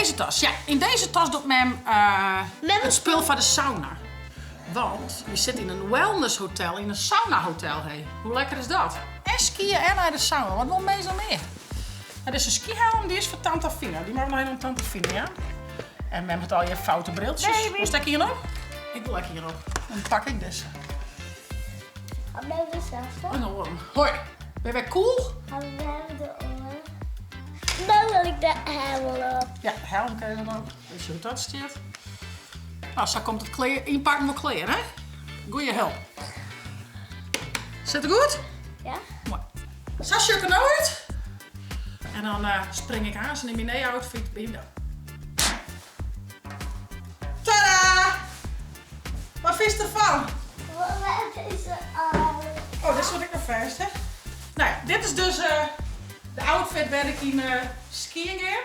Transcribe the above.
Deze tas, ja. Yn dizze tas docht mem it spul foar de sauna. Want we sitte yn in wellnesshotel, yn in saunahotel. Hey, hoe lekker is dat? En skye en nei de sauna, wat wol in mins noch mear? En dizze skyhelm, dy is foar tante Fina. Dy moat noch even oan tante Fina jaan. En mem hat allegear foute briltsjes. Baby. Wolst ek ien op? Ik wol ek ien op. Dan pak ik dizze. Wat ben je zelf? In oaren. Hoi. Ben je wer cool? Hallo de oren. Dan wil ik de helm op. Ja, de helm kin je dan op. Weet je hoe dat stiet? Nou, sa komt it klear, ynpakken wol klear, hè? Goeie help. Sit it goed? Ja. Moai. Sa sjoch ik der no út. En dan eh, spring ik aanst yn myn nije outfit by jim del. Tada! Wat fynst derfan? Wat is er al? Oh, dit soe ik noch fêst, hè? Nou ja, dit is dus eh, de outfit wêr't ik yn uh, skyen gean.